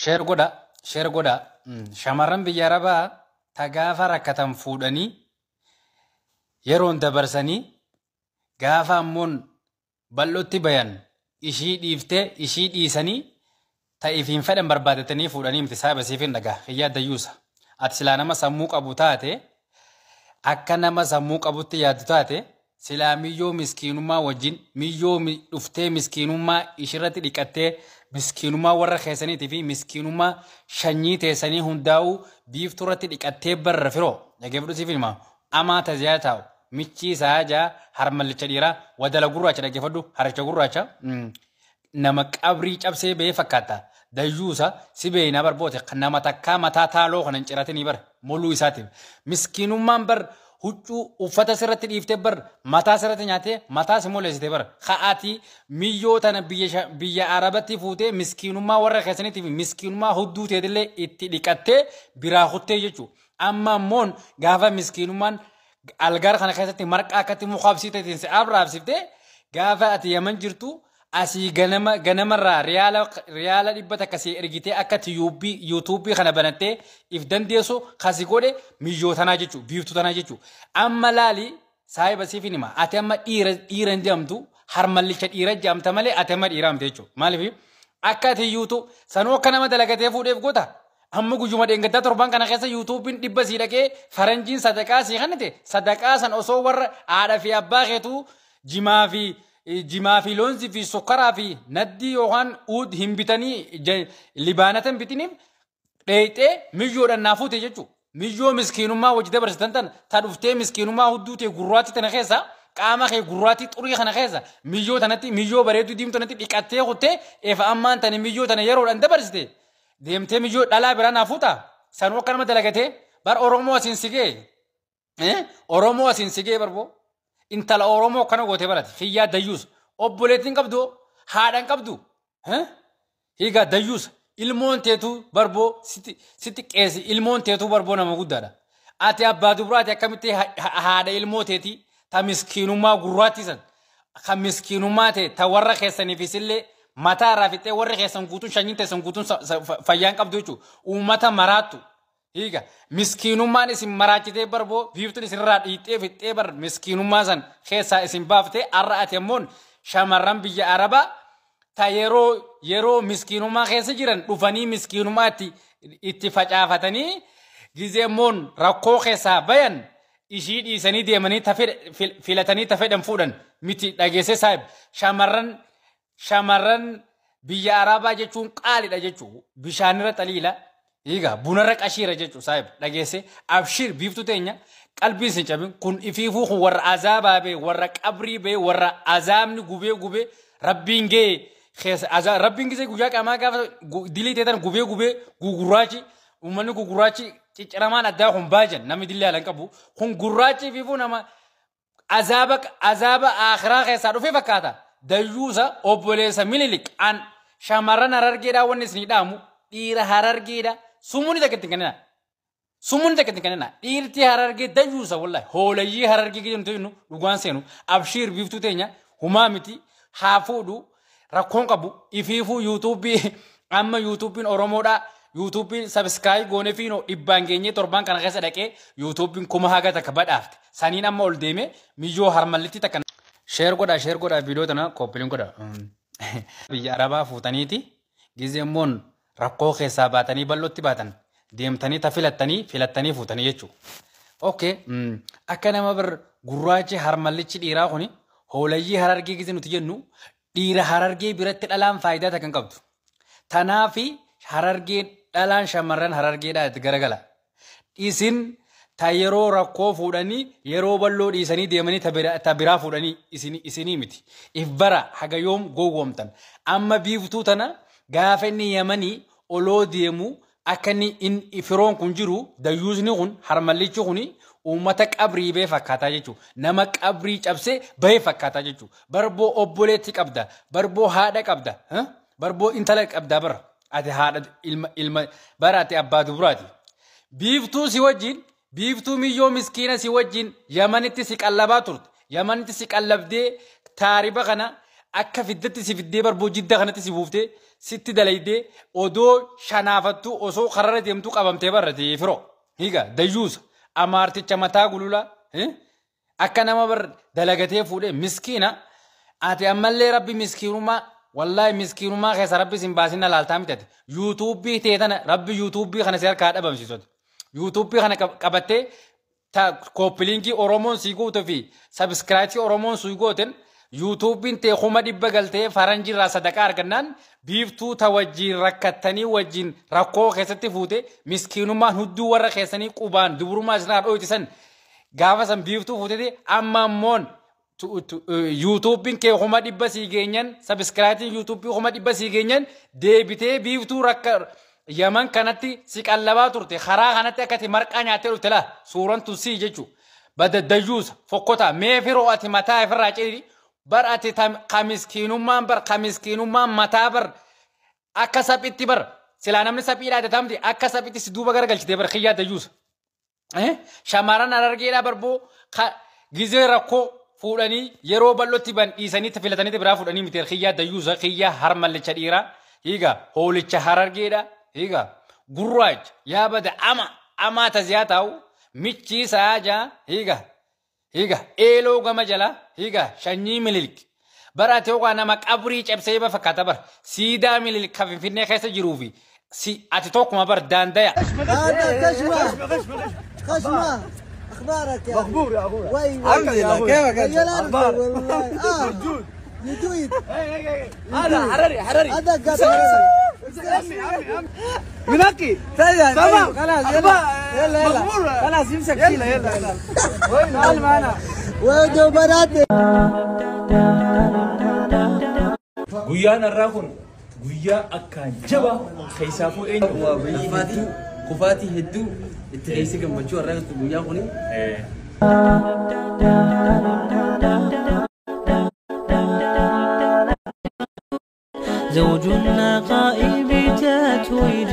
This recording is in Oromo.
Share godha, share godha. Shamarran biyya Arabaa ta gaafa rakkatan fuudhanii yeroon dabarsanii gaafa ammoon bal'ootti bayan ishii dhiiftee ishii dhiisanii ta ifiin fedhan barbaadatanii fuudhanii miti saahiba siif hin dhagaa hiyyaa dayyuusa. Ati silaa nama sammuu qabu taate akka nama sammuu qabutti yaaddu taate silaa miyyoo miskiinummaa wajjin miyyoo dhuftee miskiinummaa ishirratti dhiqattee miskiinummaa warra keessaniitii fi miskiinummaa shanyii teessanii hundaa'uu biiftuu irratti dhiqattee barra firoo dhaggeeffadhu siif hima amaa taziyaa taa'u michii isaa jaa harmallicha dhiiraa wadala gurraacha dhaggeeffadhu haricha gurraacha nama qabrii cabsee ba'ee fakkaata dayyuusa si beeynaa barboote nama takkaa mataa taaloo kana hin ciratinii bar moluu isaatiif miskiinummaan bar huccuu uffata sirratti dhiiftee bar mataa sirratti nyaatee mataa si moleessite bar ka'aatii miyyoo tana biyya Arabatti fuutee miskiinummaa warra keessaniitiif miskiinummaa hudduu teetillee itti dhiqattee biraa kuttee jechuudha. Amma ammoon gaafa miskiinummaan algaar kana keessatti marqaa akkatti mukaabsiiteetiin si abraabsiftee gaafa ati Yaman jirtu asii ganama ganamarraa riyaala 100 si ergitee akka yuutuubii kana banattee if dandeessu kasi godhe miyyoo tanaa jechuudha biiftuu tanaa jechuudha. Amma laali saahiba siif hima ati amma dhiira dhiira hin jedhamtu harmallicha dhiira jedhamta malee ati amma dhiira hamte jechuudha. Maaliif akka ati yuutuu sanuu akka nama dalagatee fuudheef goota. Amma guyyuma dheengaddaa torban kana keessa yuutuubiin 100 sii dhaqee faranjiin sadaqaa sii kennite sadaqaa san osoo warra haadha fi abbaa keetuu jimaa fi loonsi fi sukkaraa fi naddii yookaan uud hin bitanii libaanata hin bitiniif dheeyxee miyyoodhaan naa fuute jechuudha. Miyyoo miskiinummaa wajji dabarsitan tan ta dhuftee miskiinummaa hudduu ta'e gurraatti tana keessa qaama kee gurraatti xurii kana keessa miyyoo tanatti miyyoo bareedduu diimtuu tanatti dhiqattee kuttee efa ammaan tani miyyoo tana yeroodhaan dabarsite deemtee miyyoo dhalaa biraa naa fuuta sanuu akka nama dalagatee bar Oromoo asiin sigee Oromoo asiin sigee barboo intala Oromoo akkana gootee barate hiyyaa dayyuus obboleettiin qabdu haadhan qabdu hiigaa dayyuus ilmoon teetuu barboo sitti qeesi ilmoon teetuu barboo nama guddaadha. Ati abbaa dubaraati akkamitti haadha ilmoo teetii ta miskiinummaa gurraatti san kan miskiinummaa ta'e ta warra keessaniifis illee mataa irraa fixee warri keessan guutuun shanyiin teessan guutuun fayyaan qabdu jechuudha. Uummata maraattu. Hiika miskiinummaan isin maraachitee barboo biiftuun isinirraa dhiixxee fixxee bar miskiinummaa san keessaa isin baaftee har'a ati ammoo shamarran biyya Arabaa ta yeroo miskiinummaa keessa jiran dhufanii miskiinummaa itti facaafatanii gizee ammoo rakkoo keessaa bayan ishii dhiisanii deemanii ta filatanii ta fedhan fuudhan miti dhageessee saahib shamarran biyya Arabaa jechuun qaaliidha jechuun bishaanirra xaliila. Hiika bunarra qashiira jechuun saahib dhageesse abshir biiftuu teenya qalbii isin cabin kun ifiifuu kun warra azaabaa bee warra qabrii bee warra azaabni gubee gubee rabbiin gee keessa rabbiin gisee guyyaa qaamaa gaafa dilii teetan gubee gubee gugurraachi uummanni gugurraachi cicciramaan addaa kun baajan namni dilii haalan qabu kun gurraachi ifiifuu nama azaaba akhiraa keessaa dhufee fakkaata dayyuusa obboleessa Minilik an shamarran Harargeedhaa wanni isinii dhaamu dhiira Harargeedhaa sumuun takka ittiin kennina. Sumuun takka ittiin kennina. Dhiirti Harargee dayyuusa wallahi hoolayyii Harargee jedhamtu jennu dhugaan seenu abshiir biiftuu teenya humaa miti haa fuudhu rakkoon qabu ifiifuu yuutuubii amma yuutuubiin Oromoodhaa yuutuubiin sabiskiraayib goone fiinoo 100 geenyee torban kana keessa dhaqee yuutuubiin 1000 haga takka badhaafte saniin amma ol deeme miyyoo harmallitti takka sheer godhaa viidiyoo tana koppiliin godha. Biyya Arabaa fuutaniiti gizee immoo rakkoo keessaa baatanii bal'ootti baatan deemtanii ta filattanii fuutanii jechuudha. Okay akka nama bar gurraachi harmallichi dhiiraa kuni hoolayyii Harargee gizee nuti jennu dhiira Harargee biratti dhalaan faayidaa takka hin qabdu. Tanaafi Harargee dhalaan shamarran Harargeedhaa itti garagala. Isin ta yeroo rakkoo fuudhanii yeroo bal'oo dhiisanii deemanii ta biraa fuudhanii isinii miti. If bara haga yoom gowwoomtan. Amma biiftuu tana gaafa inni Yamanii oloo deemu akka inni firoon kun jiru dayyuusni kun harmallichi kun uummata qabrii bee fakkaataa jechuudha. Nama qabrii cabsee bahee fakkaataa jechuudha. Barboo obboleetti qabda. Barboo haadha qabda. Barboo intala qabda bara. Ati haadha ilma bara ati abbaa duburaati. Biiftuu si wajjin biiftuu miyyoo miskiina si wajjin Yamanitti si qallabaa turte. Yamanitti si qallabdee taariba kana Akka fiddatti si fiddee barboo jidda kanatti si buuftee sitti dalaydee odoo shanaafattu osoo kararra deemtu qabamtee barrate firoo. Higa dayyuusa amaarticha mataa gulula akka nama bar dalagatee fuudhee miskiina ati ammallee rabbi miskiinummaa wallaahi miskiinummaa keessa rabbi sin baasin alaaltaa mitati yuutuubii ta'e tana rabbi yuutuubii kana si harkaa dhabamsiisota yuutuubii kana qabattee kooppiliinkii Oromoon sii goote fi sabiskiraayitii Oromoon sii gooten yuutuubiin ta'e 100,000 galtee faranjiirraa sadaqaa argannaan biiftuu ta wajjiin rakkattanii wajjiin rakkoo keessatti fuute miskiinummaan hudduu warra keessanii qubaan dubrummaa isin dhoytisan gaafa san biiftuu fuutete amma ammoon yuutuubiin kee 100,000 sii geenyan sabiskiraayitiin yuutuubii 100,000 sii geenyan deebitee biiftuu rakka Yaman kanatti si qallabaa turte karaa kanatti akkati marqaa nyaattee dhufte laa suuraan tun sii jechuudha. Bada dayyuusa fokkotaa mee firoo ati mataa ofirraa ciri bar ati kamiskiinummaan bar kamiskiinummaan mataa bar akka saphitti bar silaa namni saphiidhaa tatamti akka saphitti si duuba garagalchitee bar kiyyaa dayyuusa. Shamarran Harargeedhaa barboo gizee rakkoo fuudhanii yeroo bal'ootti ban dhiisanii filatanii biraa fuudhanii miti kiyyaa dayyuusa kiyyaa harmallicha dhiiraa hiiga hoolicha Harargeedhaa. Higa gurraacha yaa bada ama amaa taziyaa taa'u michii saajaa higa higa eeloo gama jala higa shanyii Mililk bara ati yookaan nama qabrii cabsee ba fakkaata bara siidaa Mililk kan Finfinnee keessa jiruu fi si ati tokkuma bar daandaya. خشمة أخبارك يا مخبور يا أخوي. وي الحمد لله كيفك أنت؟ والله يدويت هذا حرري حرري هذا قاعد حرري عمي عمي عمي منقي تمام خلاص يلا يلا يلا خلاص يمسك يلا يلا يلا تعال معنا وين بناتي. Guyyaan har'aa kun guyyaa akkaan jabaa keessaafuu eenyu kufaatii hedduu itti keessa gammachuu har'aa guyyaa kuni. زوج النقاء بتتويج.